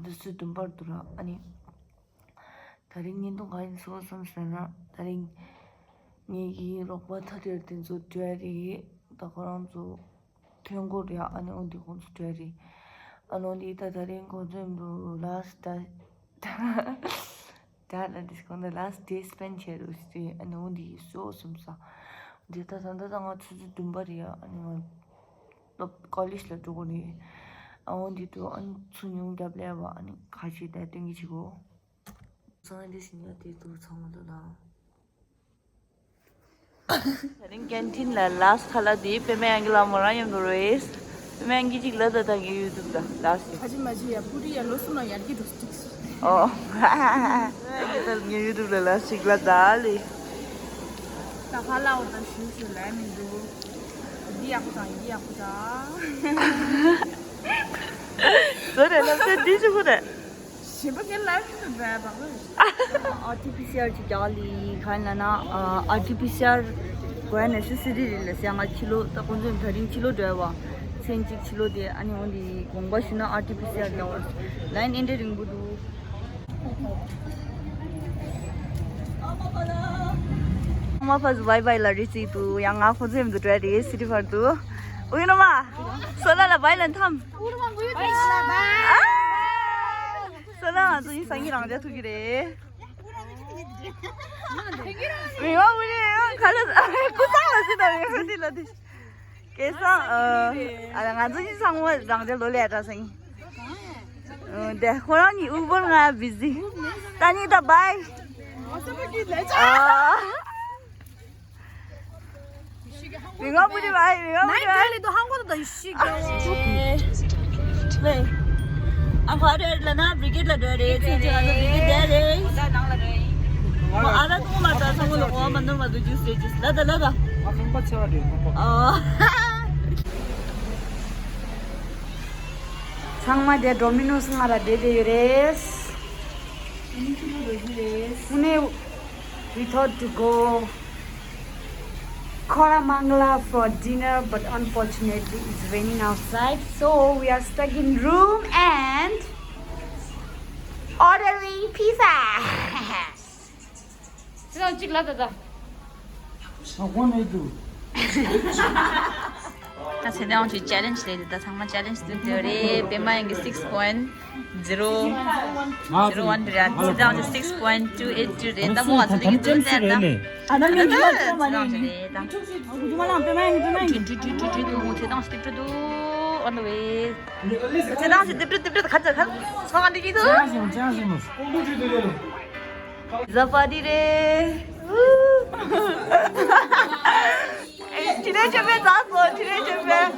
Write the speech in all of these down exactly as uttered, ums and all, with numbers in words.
ཆུ་ཚོད་བདུན་པར་འདུག་ར། ཨ་ནི་ད་རིང་བརྙན་ཐུང་ག་རེ་བཟོ་བསམ་ཟེར་ན། ད་རིང་ངེད་ཀྱི་རོགས་པ་ཐ་དད་དེ་ཚོ་འབྲེལ་རེད། ད་ཁོ་རང་ཚོ་ཐོན་སྐོར་རེད། ཨ་ནི་འོ་འདི་ཁོང་ཚོ་འབྲེལ་རེད། ཨ་ནི་འོ་འདི་ད་ད་རིང་ཁོང་ཚོ་འདུག་ལ་སི་ཊི་ད་ད་ལ་འདི་ཁོང་ཚོ་ལ་སི་ཊི་ཌེ་སི་པེན་ཌི་བྱས་རུ་ཞིག་རེད། ཨ་ནི་འོ་འདི་བཟོ་བསམ་ས། འདི་ད་ད་ད་ད་ང་ཆུ་ཚོད་བདུན་པ་རེད། ཨ་ནི་ང་སློབ་ཀོ་ལེཇ་ལ་འགྲོ་དགོས་རེད། ཨ་འོ་འདི་དུ་ཨ་ནི་ཚུར་ཉུང་རྒྱབ་ལས་བ། ཨ་ནི་ཁ་ཤས་ད་སྟོན་གྱི་བྱེད་དགོས། སང་ཉིན་འདི་ཞིག་ཉལ་དེ་དུ་ཚང་མ་ལོ་ལ། ད་རིང་ཀན་ཊིན་ལ་ལ་སི་ཊི་ཁ་ལག་འདི་པད་མ་དབྱངས་ཀྱི་ལག་མོ་རང་ཡོང་གི་རེད། པད་མ་དབྱངས་ཀྱི་ཅིག་ལ་ད་ད་ངའི་ཡུ་ཊུབ་ལ་ལ་སི་ཊི། ཁ་ཅི་མ་ཅི་ཡ་པུ་རི་ཡ་ལོ་སུ་ན་ཡར་གྱི་འགྲོ་སྟིག་སུ། ཨོ། ད་ངའི་ཡུ་ཊུབ་ལ་ལ་སི་ཊི་ལ་ད་ལི། ད་ཧ་ལ་འོ་ད་ཞུ་ཞུ་ལ་མི་འདུག་འདི་ཡག་པོ་དང་འདི་ཡག་པོ་དང་། ཟོ་རེ་ལ་སེ་འདི་ཞུ་གོ་རེད། ཞིམ་པོ་གན་ལ་མི་འདུག་བས་བག་ལ། ཨར་ཊི་པི་སི་ཨར་གྱི་རྒྱག་ལི་ག་ན་ན། ཨར་ཊི་པི་སི་ཨར་གོ་ཡ་ནས་སི་སི་རི་རི་ལ་སེ་ང་ཕྱི་ལོ་ད་ཁོང་ཚོ་ད་རིང་ཕྱི་ལོ་འགྲོ་བ། མཚན་གཅིག་ཕྱི་ལོ་དེ། ཨ་ནི་འོ་འདི་དགོངས་པ་ཞུ་ན་ཨར་ཊི་པི་སི་ཨར་རྒྱག་བར་ལ་ཡིན་ཨེ་འདྲ་རིང་པོ་འདུག་ཨ་མ་ཕ་ཟུ་བའི་བའི་ལ་རི་ཙི་དུ་ཡང་ང་ཁོ་ཚོ་ཡོད་འདུག་འགྲོ་རེད་སི་ཏི་བར་དུ། ཨུ་ཡོ་ན་མ་སོ་ལ་ལ་བའི་ལ་འཐམ། སོ་ལ་ང་ཚོ་ཡིན་སང་ཉིན་རང་འཇགས་ཐུག་གི་རེད། མི་ཡོང་བུ་ནི་ཁ་ལ་ཀུ་སང་ལ་སི་ད་མི་ཡོང་འདི་ལ་དེ། སྐལ་བཟང་། ཨ་ལ་ང་ཚོ་གཉིས་ཚང་མ་རང་རྒྱལ་ལོ་ལས་འདྲ་སེང་། དེ་ཁོ་རང་གཉིས་ཨུ་བོར་ང་བི་ཟི། ད་ནི་ད་བའི། ཨ། མི་ངོ་བུ་དེ་བའི་མི་ངོ་བུ་དེ་བའི། ལེ། ཨ་ཁ་རེ་ལ་ན་བི་རི་གེད་ལ་འགྲོ་རེད། ཚིག་ཅིག་ང་ཚོ་བི་རི་གེད་བསྡད་རེད། ཨ་ད་ཐུང་མ་ད་ཚང་མ་ལ་འོ་མ་ནོར་མ་འདུག་ཇུས་རེད་ཇུས་ལ་ད་ལ་ད། ང་ཁང་པ་ཆེ་བ་རེད་ཁང་པ། ཨ། ཚང་མ་དེ་ཌོ་མི་ནོ་སི་ང་ལ་བསྡད་བསྡད་ཡོད་རེད། དངོས་གནས། We thought to go Koramangala for dinner, but unfortunately it's raining outside, so we are stuck in room and ordering pizza. ཁྱེད་རང་གཅིག་ལ་ད་ད། ཨ་ཁོ་ནས་དུ། ད་ཚེ་དང་ཅི་ཅེ་ལེན་ཇི་རེད། ད་ཚང་མ་ཅེ་ལེན་ཇི་དུ་དེ་རེད། པད་མ་ཡང་གི་six point zero zero one རེད། ཚེ་དང་ཅི་six point two eight two རེད། ད་མོ་ང་ཚོ་ལས་ཀྱི་དུ་ནས་ད། ཨ་ན་མི་འདི་ལ་ཚེ་དང་ཅི་རེད་ད། ཁུ་ཁུ་མ་ལང་པད་མ་ཡང་གི་པད་མ་ཡང་གི། ཁུ་ཁུ་ཁུ་ཁུ་ཁུ་ཁུ་ཁུ་ཚེ་དང་ཅི་དུ་དུ་on the way། ཚེ་དང་ཅི་དུ་དུ་དུ་དུ་ཁ་ཚ་ཁ་ཚ་ང་འདི་གི་དུ། ཅང་ཞིམ་ཅང་ཞིམ། ཟ་པ་དི་རེད། ཨེ། ཁྱི་རེ་ཆེ་བེ་ཛ་སོ། ཁྱི་རེ་ཆེ་བེ།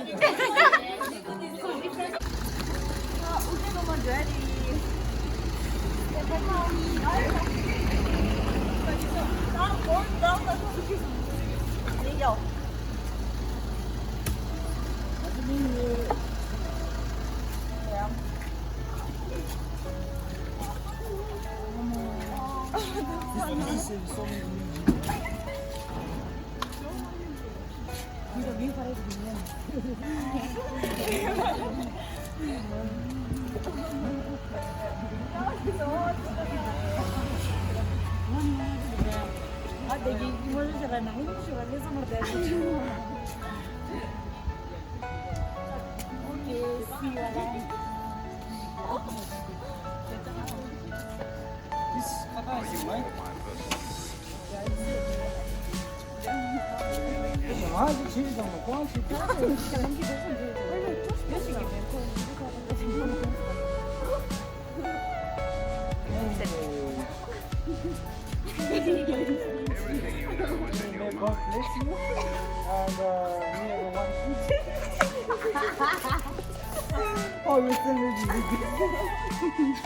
God bless you. And, uh, me, everyone. Oh, you still need to do this.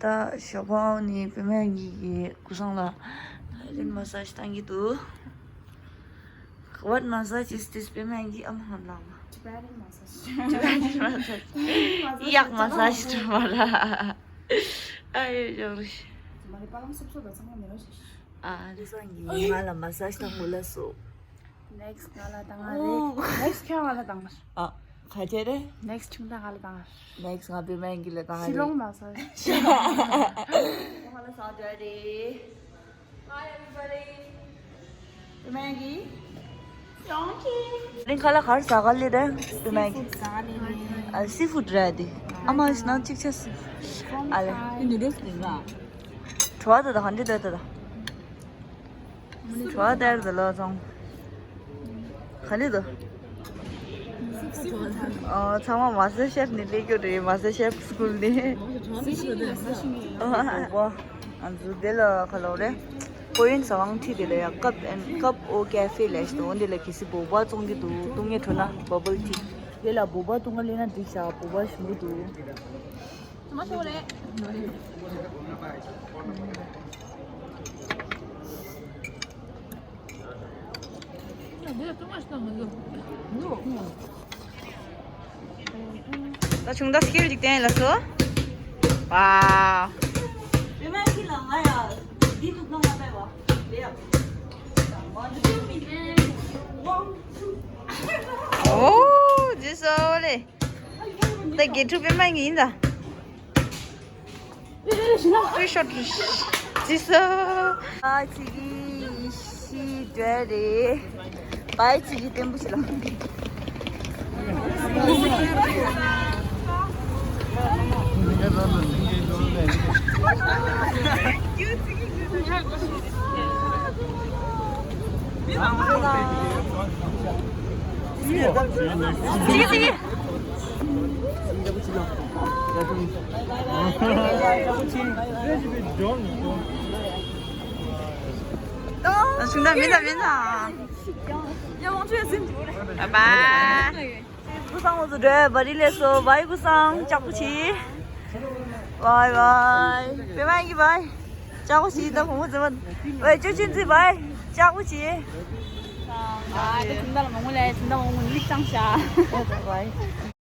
ད་ཞོགས་པ་ནས་པད་མ་གི་གི་སྐུ་སྲུང་ལ་ཨའི་ལེན་མ་སཱ་ཇི་བཏང་གི་འདུག What massage is this? པད་མ་གི་ཨ་མ་ཧམ་ལགས་མ། Tibetan massage. Tibetan massage. ཡག་མ་སཱ་ཇི་ཐུབ་མ་ར། ཨ་ཡོ་ཡོ་རེ། མ་རེད་པ་ལམ་སོབ་སོབ་ལ་ཚང་མ་མེད་རོ་ཞེས། ཨ་ལི་སང་གི་ང་ལ་མ་སཱ་ཇི་བཏང་དགོས་ལ་སོ། Next ང་ལ་བཏང་ང་རེད། Next ཁྱོད་ང་ལ་བཏང་ང་། ཨ་ག་ཅེ་རེད། Next ཁྱིམ་བདག་ང་ལ་བཏང་ང་། Next ང་པད་མ་གི་ལ་བཏང་ང་རེད། ཤི་ལོང་མ་སཱ་ཇི། ང་ལ་སང་ཇ་རེད། Hi everybody. པད་མ་གི། ལིང་ཁ་ལ་གར་ཟ་ག་ལེ་རེད། པད་མ་གི། ཨ་སི་ཕུད་རེད་དེ། ཨ་མ་ཞིག་ནང་གཅིག་ཆ་སི། ཨ་ལེ། ཨི་ནི་རེས་ལིང་ར། བྲོ་བ་དེ་དང་ག་འདྲ་འདོད་དེ་དང་། བྲོ་བ་དེར་དེ་ལོ་ཚང་། ག་ལེ་དུ། ཨོ་ཚང་མ་མ་སི་ཊར་ཤེཕ་ནས་སླེབས་རྒྱུ་རེད། མ་སི་ཊར་ཤེཕ་སི་ཀུལ་ནས། ཨོ་ང་ཚོ་དེ་ལ་ག་ལོ་རེད། ཀོ་ཡོན་ཟ་ཁང་ཁྲིད་དེ་ལ་ཡ་ཀབ་ཨེན་ཀབ་ཨོ་ཀེ་ཧྥེ་ལས་ཤི་དོ་འདི་ལ་གི་སི་བོ་བ་བཙོང་གི་འདུག་འཐུང་ངེས་འགྲོ་ན་བ་བལ་ཊི། དེ་ལ་བོ་བ་བཏུང་ག་སླེབས་ན་འགྲིག་ཤག་བོ་བ་ཞིམ་གི་འདུག་ཚང་མ་ཤོག་རེད། ད་ཆུང་ད་སྐྱིལ་འཇིག་རྟེན་ལ་སོ། ཝའོ། ཨོ་ཇི་སོ་ལེ། ད་དགེ་ཕྲུག་པད་མ་གི་ཡིན་ད། ཧུའི་ཤོ་ཏི་ཇི་སོ། ཨ་ཅི་གི་ཤི་འདྲ་རེད། བའི་ཅི་གི་བརྟན་པོ་ཞིག་ལ། ཅི་གི་ཅི་གི། ད་ཆུང་ད་མིན་ད་མིན་ད། བའི་བའི། སྐུ་སྲུང་ཚོ་འགྲོ་བ་རི་ལས་སོ། བའི་སྐུ་སྲུང་ལྕགས་པོ་ཆེ། བའི་བའི། པད་མ་གི་བའི། ལྕགས་པོ་ཆེ་ད་བུ་མོ་ཟེར་བ། བའི་ཅོ་ཅིན་ཚི་བའི། ལྕགས་པོ་ཆེ། ད་ད་ད་ལ་མང་པོ་ལས་ད་ད་མང་པོ་ལིག་ཙང་ཤ། བའི།